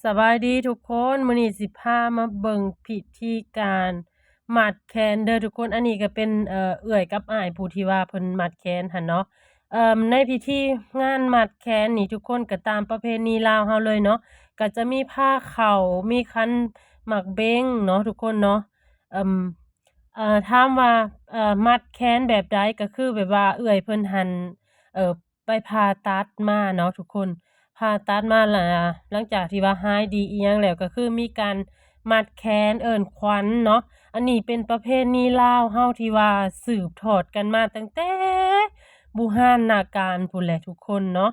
ສະບາຍດີທຸກຄົນ, ມື້ນີ້ຊິພາມາເບິ່ງພິທີການມັດແຂນເດີທຸກຄົນ. ອັນນີ້ກໍເປັນ ເອີ ເອື້ອຍກັບອ້າຍຜູ້ທີ່ວ່າເພິ່ນມັດແຂນຫັ້ນເນາະ. ເອີ ໃນພິທີງານມັດແຂນນີ້ທຸກຄົນກໍຕາມປະເພນີລາວເຮົາເລີຍເນາະ, ກໍຈະມີພາເຂົ້າ ມີຂັນໝາກເບັງເນາະທຸກຄົນເນາະ. ເອີ ເອີ ຖາມວ່າ ເອີ ມັດແຂນແບບໃດ? ກໍຄືແບບວ່າເອື້ອຍເພິ່ນຫັ້ນ ເອີ ໄປຜ່າຕັດມາເນາະທຸກຄົນ, ຜ່າຕັດມາລະ ຫຼັງຈາກທີ່ວ່າຫາຍດີອີ່ຫຍັງແລ້ວ ກໍຄືມີການມັດແຂນເອີ້ນຂວັນເນາະ. ອັນນີ້ເປັນປະເພນີລາວເຮົາທີ່ວ່າສືບທອດກັນມາຕັ້ງແຕ່ບູຮານນາການພຸ້ນແຫຼະທຸກຄົນເນາະ.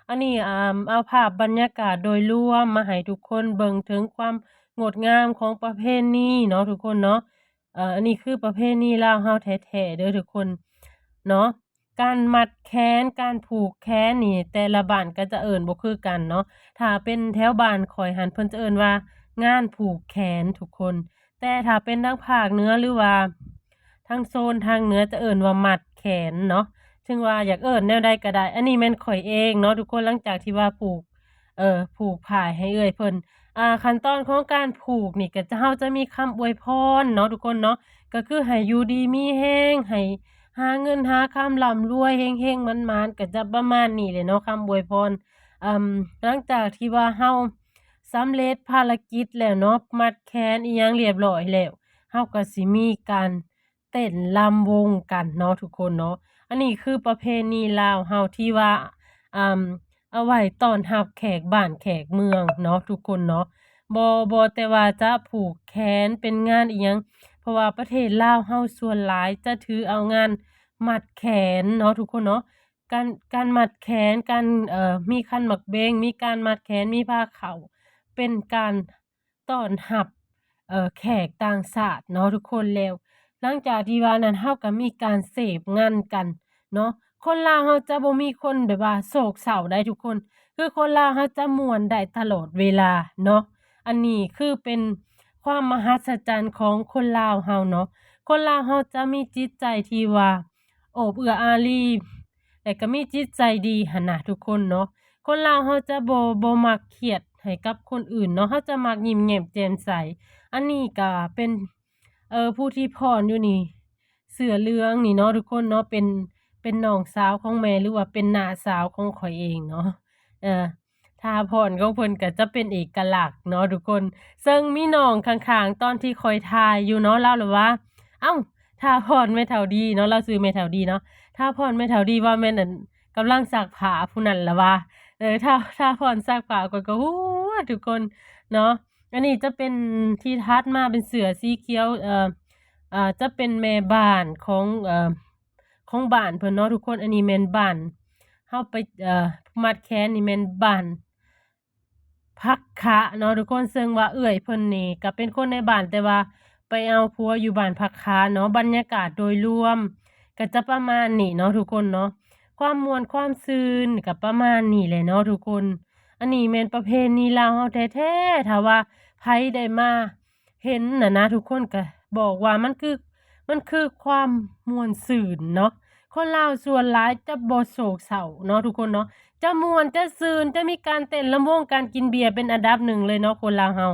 ອັນນີ້ ອາ ເອົາພາບບັນຍາກາດໂດຍລວມມາໃຫ້ທຸກຄົນເບິ່ງເຖິງຄວາມງົດງາມຂອງປະເພນີເນາະທຸກຄົນເນາະ. ເອີ ອັນນີ້ຄືປະເພນີລາວເຮົາແທ້ໆເດີທຸກຄົນເນາະ. ການມັດແຂນ ການຜູກແຂນນີ້ ແຕ່ລະບ້ານກໍຈະເອີ້ນບໍ່ຄືກັນເນາະ. ຖ້າເປັນແຖວບ້ານຂ້ອຍຫັ້ນ ເພິ່ນຈະເອີ້ນວ່າງານຜູກແຂນທຸກຄົນ, ແຕ່ຖ້າເປັນທາງພາກເໜືອ ຫຼືວ່າທາງໂຊນທາງເໜືອ ຈະເອີ້ນວ່າມັດແຂນເນາະ. ເຖິງວ່າຢາກເອີ້ນແນວໃດກໍໄດ້. ອັນນີ້ແມ່ນຂ້ອຍເອງເນາະທຸກຄົນ, ຫຼັງຈາກທີ່ວ່າຜູກ ເອີ ຜູກຝ້າຍໃຫ້ເອື້ອຍເພິ່ນ. ອ່າ ຂັ້ນຕອນຂອງການຜູກນີ້ ກໍຈະ ເຮົາຈະມີຄຳອວຍພອນເນາະທຸກຄົນເນາະ, ກໍຄືໃຫ້ຢູ່ດີມີແຮງ ໃຫ້ຫາເງິນຫາຄຳ ລ່ຳລວຍ ເຮັງໆ ໝານໆ ກໍຈະປະມານນີ້ແຫຼະເນາະ ຄຳອວຍພອນ. ເອີ ຫຼັງຈາກທີ່ວ່າເຮົາສຳເລັດພາລະກິດແລ້ວເນາະ, ມັດແຂນອີ່ຫຍັງລຽບລ້ອຍແລ້ວ, ເຮົາກໍຊິມີການ ເຕັ້ນລຳວົງກັນເນາະທຸກຄົນເນາະ. ອັນນີ້ຄືປະເພນີລາວເຮົາທີ່ວ່າ ອາ ເອົາໄວ້ຕ້ອນຮັບແຂກບ້ານແຂກເມືອງເນາະທຸກຄົນເນາະ. ບໍ່ ບໍ່ແຕ່ວ່າຈະຜູກແຂນເປັນງານອີ່ຫຍັງ, ເພາະວ່າປະເທດລາວເຮົາສ່ວນຫຼາຍຈະຖືເອົາງານມັດແຂນເນາະທຸກຄົນເນາະ. ການ ການມັດແຂນ ການ ເອີ ມີຂັນໝາກເບັງ ມີການມັດແຂນ ມີພາເຂົ້າ ເປັນການ ຕ້ອນຮັບ ເອີ ແຂກຕ່າງຊາດເນາະທຸກຄົນ. ແລ້ວຫຼັງຈາກທີ່ວ່ານັ້ນ ເຮົາກໍມີການເສບງານກັນເນາະ. ຄົນລາວເຮົາຈະບໍ່ມີຄົນແບບວ່າໂສກເສົ້າໄດ໋ທຸກຄົນ, ຄືຄົນລາວເຮົາຈະມ່ວນໄດ້ຕະຫຼອດເວລາເນາະ. ອັນນີ້ຄືເປັນຄວາມມະຫັດສະຈັນຂອງຄົນລາວເຮົາເນາະ. ຄົນລາວເຮົາຈະມີຈິດໃຈທີ່ວ່າ ໂອບເອື້ອອາລີ ແລະກໍມີຈິດໃຈດີຫັ້ນນະທຸກຄົນເນາະ. ຄົນລາວເຮົາຈະບໍ່ ບໍ່ມັກຄຽດໃຫ້ກັບຄົນອື່ນເນາະ, ເຮົາຈະມັກຍິ້ມແຍ້ມແຈ່ມໃສ. ອັນນີ້ກໍເປັນ ເອີ ຜູ້ທີ່ຟ້ອນຢູ່ນີ້ ເສື້ອເຫຼືອງນີ້ເນາະທຸກຄົນເນາະ, ເປັນ ເປັນນ້ອງສາວຂອງແມ່ ຫຼືວ່າເປັນນ້າສາວຂອງຂ້ອຍເອງເນາະ. ເອີ ທ່າຟ້ອນຂອງເພິ່ນກໍຈະເປັນເອກະລັກເນາະທຸກຄົນ. ເຊິ່ງມີນ້ອງຂ້າງໆ ຕອນທີ່ຂ້ອຍຖ່າຍຢູ່ເນາະ, ລາວລະວ່າ ເອົ້າ ທ່າຟ້ອນແມ່ເຖົ້າດີເນາະ, ລາວຊື່ແມ່ເຖົ້າດີເນາະ, ທ່າຟ້ອນແມ່ເຖົ້າດີ ວ່າແມ່ນອັນກຳລັງຊັກຜ້າຜູ້ນັ້ນລະວ່າ. ເອີ ທ່າ ທ່າຟ້ອນຊັກຜ້າ ຂ້ອຍກໍ ໂອ້ຍ ທຸກຄົນເນາະ. ອັນນີ້ຈະເປັນທີ່ຖັດມາເປັນເສື້ອສີຂຽວ ເອີ ເອີ ຈະເປັນແມ່ບ້ານຂອງ ເອີ ຂອງບ້ານເພິ່ນເນາະທຸກຄົນ. ອັນນີ້ແມ່ນບ້ານ ເຮົາໄປ ເອີ ມັດແຂນນີ້ແມ່ນບ້ານ ຜັກຂະເນາະທຸກຄົນ, ເຊິ່ງວ່າເອື້ອຍເພິ່ນນີ້ກໍເປັນຄົນໃນບ້ານ ແຕ່ວ່າໄປເອົາຜົວຢູ່ບ້ານຜັກຂະເນາະ. ບັນຍາກາດໂດຍລວມກໍຈະປະມານນີ້ເນາະທຸກຄົນເນາະ, ຄວາມມ່ວນຄວາມຊື່ນກໍປະມານນີ້ແຫຼະເນາະທຸກຄົນ. ອັນນີ້ແມ່ນປະເພນີລາວເຮົາແທ້ໆ, ຖ້າວ່າໃຜໄດ້ມາ ເຫັນນະນະ ທຸກຄົນກໍບອກວ່າມັນຄື ມັນຄືຄວາມມ່ວນຊື່ນເນາະ. ຄົນລາວສ່ວນຫຼາຍຈະບໍ່ໂສກເສົ້າເນາະທຸກຄົນເນາະ, ຈະມ່ວນ ຈະຊື່ນ ຈະມີການເຕັ້ນລຳວົງ ການກິນເບຍເປັນອັນດັບໜຶ່ງເລີຍເນາະ ຄົນລາວເຮົາ.